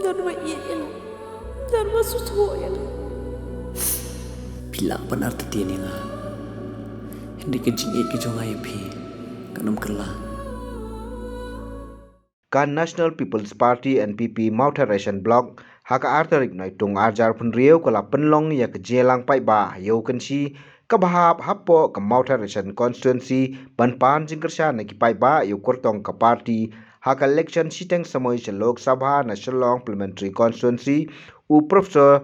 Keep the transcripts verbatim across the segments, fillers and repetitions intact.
Don ba ïeit ïa nga. Don ba sngewthuh ïa nga. Phi lah ban artatien ïa nga. Hynrei ka jingïeit ka jong nga ïa phi kan ym kylla. Ka National People's Party, N P P, Mawthadraishan Block, ha ka ar tarik Naitung ar hajar phew hynriew ka la pynlong ïa ka jingïalang paidbah ha Ïew Kynshi, kaba hap hapoh ka Mawthadraishan constituency, ban pan jingkyrshan na ki paidbah ïa u kyrtong ka party ha ka election shiteng samoi sha Lok Sabha na Shillong Parliamentary Constituency, u Professor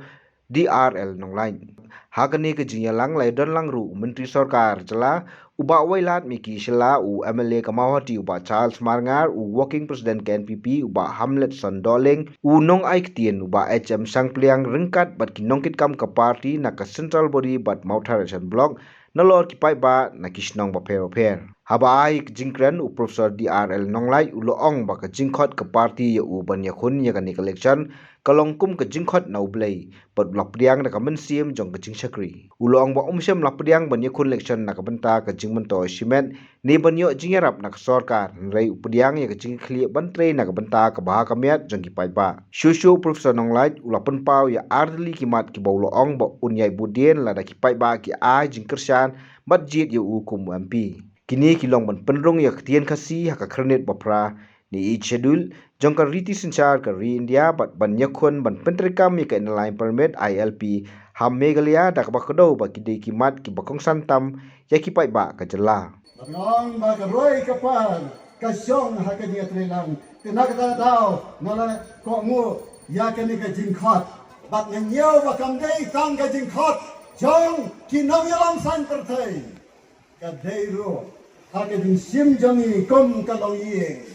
D R L Nonglait. Ha kane ka jingïalang la ïadon lang ruh u Myntri Sorkar Jylla, u Bah Wailadmiki Shylla, u M L A ka Mawhati, u Bah Charles Marngar, u Working President ka N P P, u Bah Hamletson Dohling, u nongai ktien, u Bah H M Shangpliang, ryngkat bad ki nongkitkam ka party na ka Central Body bad Mawthadraishan Block, nalor ki paidbah na ki shnong bapher bapher. Haba ai ka jingkren, u Professor D R L Nonglait u la ong ba ka jingkhot ka party ïa u ban ïakhun ïa kane ka election ka long kum ka jingkhot na U Blei, bad u la pdiang da ka mynsiem jong ka jingshakri. U la ong ba um shym la pdiang ban ïakhun election na ka bynta ka jingmyntoi shimet, ne ban ïoh jingïarap na ka sorkar, hynrei u pdiang ïa ka jingkhlieh ban trei na ka bynta ka bha ka miat jong ki paidbah. Shuh shuh u Professor Nonglait u la pynpaw ïa ar tylli ki mat kiba u la ong ba un ïai bud dien lada ki paidbah ki ai jingkyrshan bad jied ïa u kum u M P. Kine ki long ban pynrung ïa ka ktien Khasi ha ka khyrnit baphra, ne Eighth Schedule, jong ka riti synshar ka ri India, bad ban ïakhun ban pyntreikam ïa ka Inner Line Permit, I L P, ha Meghalaya, da kaba kdew ba ki dei ki mat kiba kongsan tam ïa ki paidbah ka jylla. Ba nga ong ba ka roi ka par ka shong ha ka jingïatreilang. Te na kata ka daw nga la kohnguh ïa kane ka jingkhot. Bad nga ñiew ba kam dei tang ka jingkhot jong ki nongïalam saiñ pyrthei. Ka dei ruh ha ka jingshim jong ngi kum ka longïing.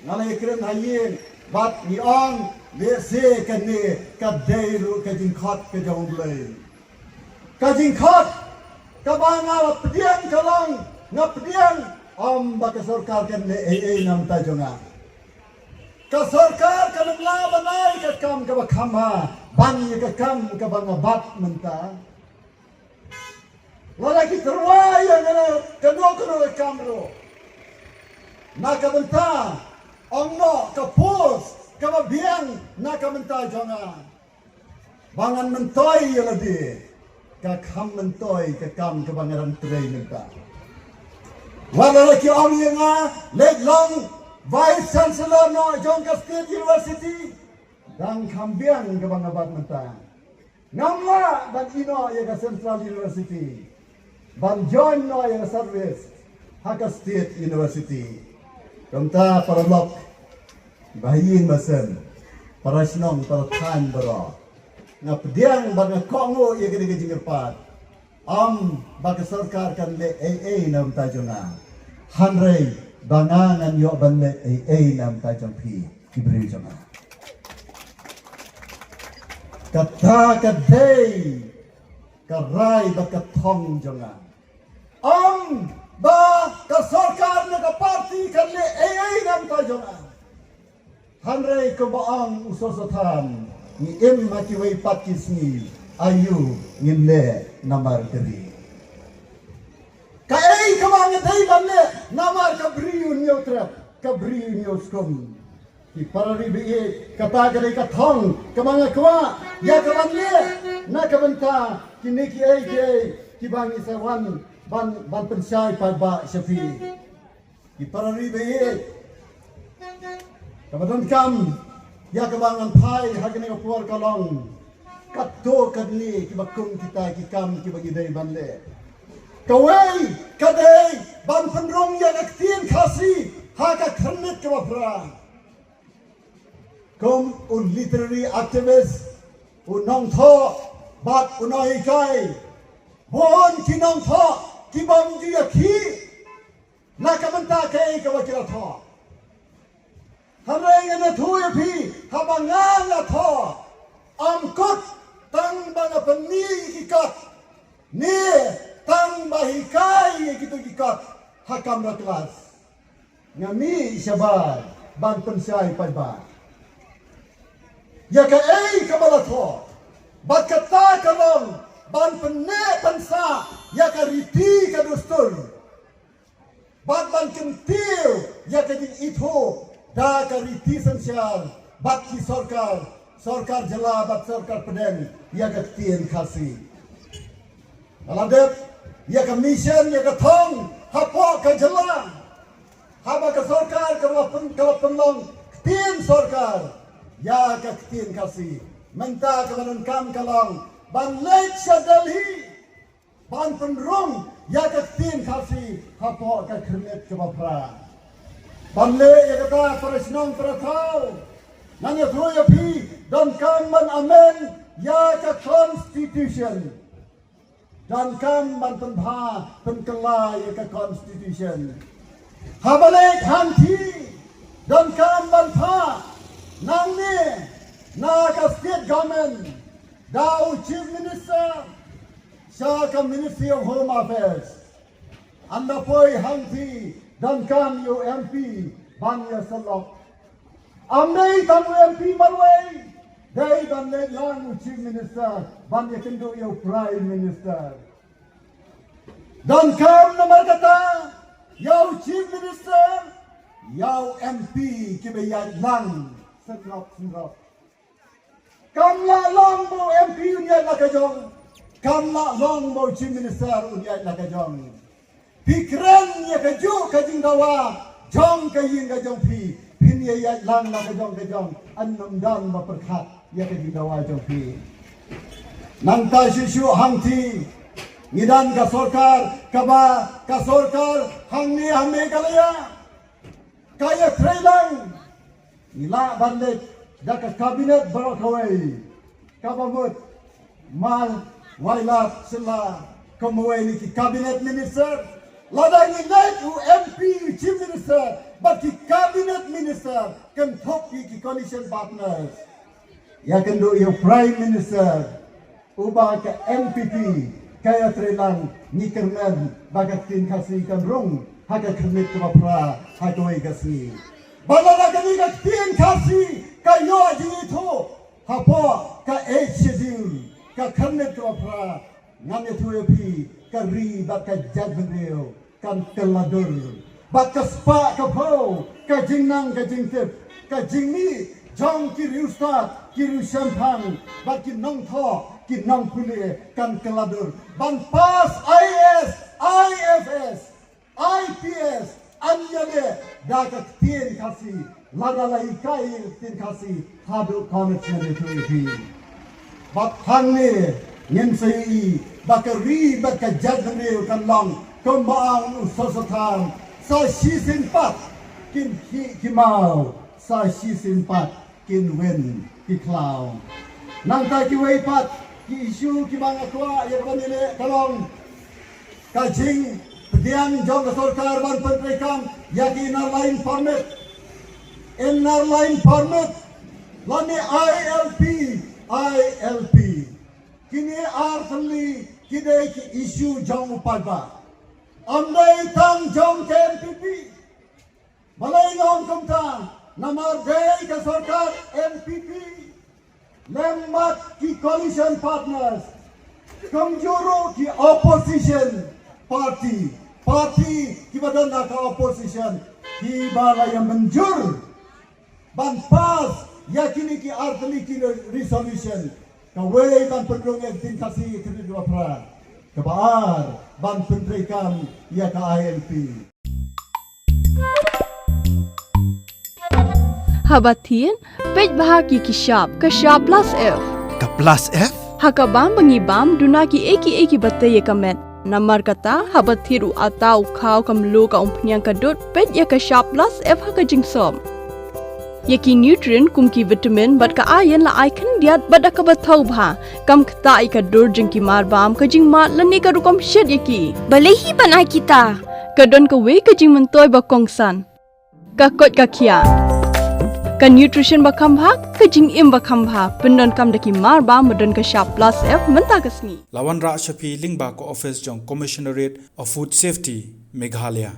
Nga la ïakren ha ïing bad ngi ong lehse kane ka dei ruh ka jingkhot ka jong U Blei. Ka jingkhot kaba nga la pdiang ka long, nga pdiang ym ba ka sorkar kan leh ei ei na bynta jong nga. Ka sorkar kan ym lah ban ai ka kam kaba kham bha ban ïa ka kam kaba nga bat mynta. Lada ki tyrwa ïa nga na kano kano ka kam ruh, na ka bynta, ong noh, ka post kaba biang na ka bynta jong nga, ba ngan myntoi ïa lade, ka kham myntoi ka kam kaba nga dang trei mynta. Wat lada ki ong ïa nga leit long Vice Chancellor noh jong ka State University, dang kham biang kaba nga bat mynta. Ngam lah ban ïeh noh ïa ka Central University, ban join noh ïa ka service ha ka State University. Kumta paralok, ba ha ïing ba sem, para shnong, para thaiñ baroh, nga pdiang bad nga kohnguh ïa kane ka jingkyrpad. Ym ba ka sorkar kan leh ei ei na bynta jong nga, hynrei ba nga ngan ïoh ban leh ei ei na bynta jong phi, ki briew jong nga. Kata ka dei ka rai bad ka thong jong nga. Ym ba ka sorkar ne ka party kan leh ei ei na bynta jong nga, hynrei kumba ong u Soso Tham, ngi im ha kiwei pat ki sngi, aïu ngin leh namar ka ri. Kaei kaba nga dei ban leh namar ka bri u Hynñiewtrep, ka bri u Hynñiewskum. Ki para ri ba ïeit, kata ka dei ka thong kaba nga kwah ïa ka ban leh na ka bynta kine kiei kiei kiba ngi sa wan ban, ban pynshai paidbah sha phi. Ki para ri ba ïeit, kaba donkam ïa kaba ngan phai ha kane ka por ka long katto katne kiba kum kita ki kam kiba ngi dei ban leh. Kawei ka dei ban pynrung ïa ka ktien Khasi ha ka khyrnit kaba phra. Kum u literary activist, u nongthoh bad u nonghikai, bun ki nongthoh ki bym ju ïakhih na ka bynta kaei kaba ki la thoh. Hynrei ngan ïathuh ïa phi, haba nga nga thoh, ym kut tang ba nga pynmih ïa ki kot, ne tang ba hikai ïa kito ki kot ha kamra klas. Nga mih shabar ban pynshai paidbah ïa kaei kaba la thoh. Bad kata ka long ban pynneh pynsah ïa ka riti ka dustur, bad ban kyntiew ïa ka jingithuh da ka riti synshar bad ki sorkar Sorkar jylla bad sorkar pdeng ïa ka ktien Khasi. Ka la dep ïa ka mission, ïa ka thong hapoh ka jylla. Haba ka sorkar ka la pyn-, ka la pynlong ktien sorkar ïa ka ktien Khasi. Mynta ka la donkam ka long ban leit sha Delhi ban pynrung ïa ka ktien Khasi hapoh ka khyrnit kaba phra. Ban leh ïa kata, para shnong para thaw, ngan ïathuh ïa phi, donkam ban amend ïa ka constitution. Donkam ban pynbha pynkylla ïa ka constitution. Haba leit hangtei, donkam ban phah nangne na ka state government da u chief minister sha ka Ministry of Home Affairs. Ynda poi hangtei, donkam ïa u M P ban ïasyllok. Ym dei tang u M P marwei, dei ban leit lang u chief minister ban ïakynduh ïa u prime minister. Donkam namar kata ïa u chief minister, ïa u M P kiba ïaid lang synrop synrop. Kam lah long ba u M P un ïaid la ka jong, kam lah long ba u chief minister un ïaid la ka jong. Phi kren ïa kajuh ka jingdawa jong ka ïing ka jong phi, phin ïaid lang la ka jong ka jong, yn ym don ba pyrkhat ïa ka jingdawa jong phi. Nangta shuh shuh hangtei, ngi don ka sorkar, kaba ka sorkar hangne ha Meghalaya ka ïatreilang. Ngi lah ban leit da ka cabinet baroh kawei, kaba mut ma Wailadmiki Shylla kum uwei na ki cabinet minister. Lada ngi leit, u M P, u chief minister bad ki cabinet minister, kynthup ïa ki coalition partners, ïakynduh ïa u prime minister, uba ka N P P ka ïatreilang. Ngi kyrmen ba ka ktien Khasi kan rung ha ka khyrnit kaba phra ha kawei ka sngi. Ba lada kane ka ktien Khasi ka ïoh jingithuh hapoh ka Eighth Schedule, ka khyrnit kaba phra, ngan ïathuh ïa phi, ka ri bad ka jaitbynriew kan kylla dur. Bad ka spah ka phew, ka jingnang ka jingtip, ka jingmih jong ki riewstad, ki riewshemphang bad ki nongthoh, ki nongpule kan kylla dur ban pass I A S, I F S, I P S, yn ïaleh da ka ktien Khasi. Lada la hikai ïa ka ktien Khasi haduh college, ngan ïathuh ïa phi. Bad hangne ngin sa ïohi ba ka ri bad ka jaitbynriew kan long kumba ong u Sosothan: sa shisien pat kin khih ki maw, sa shisien pat kin win ki khlaw. Nangta kiwei pat ki issue kiba nga kwah ïa ka ban ïaleh ka long ka jingpdiang jong ka sorkar ban pyntreikam ïa ki Inner Line Permit. Inner Line Permit lane I L P, I L P, kine artylli ki dei ki issue jong u paidbah, ym dei tang jong ka N P P. Balei nga ong kumta? Namar dei ka sorkar N P P lem bad ki coalition partners, kumjuh ruh ki opposition party, party kiba don ha ka opposition, kiba la ïa mynjur ban pass ïa kine ki artylli ki resolution. Kawei, ban pynrung ïa ka ktien Khasi ha ka khyrnit kaba phra. Kaba ar, ban pyntreikam ïa ka I L P. Haba thied, peit bha ïa ki shap, ka shap plus F. Ka plus F? Ha ka bam ba ngi bam, duna kiei kiei kiba tei ïa ka met. Namar kata, haba thied u atta, u khaw, ka mluh, ka umphniang, ka dud, peit ïa ka shap plus F ha ka jingsop. Ïa ki nutrient kum ki vitamin bad ka iron la ai khyndiat bad da kaba thaw bha. Kam ktah ïa ka dur jong ki marbam, ka jingmad lane ka rukom shet ïa ki. Balei hi ban ai kita? Ka don kawei ka jingmyntoi ba kongsan. Ka koit ka khiah. Ka nutrition ba kham bha, ka jingim ba kham bha. Pyndonkam da ki marbam ba don ka shap plus F mynta ka sngi. La wanrah sha phi lyngba ka office jong Commissionerate of Food Safety, Meghalaya.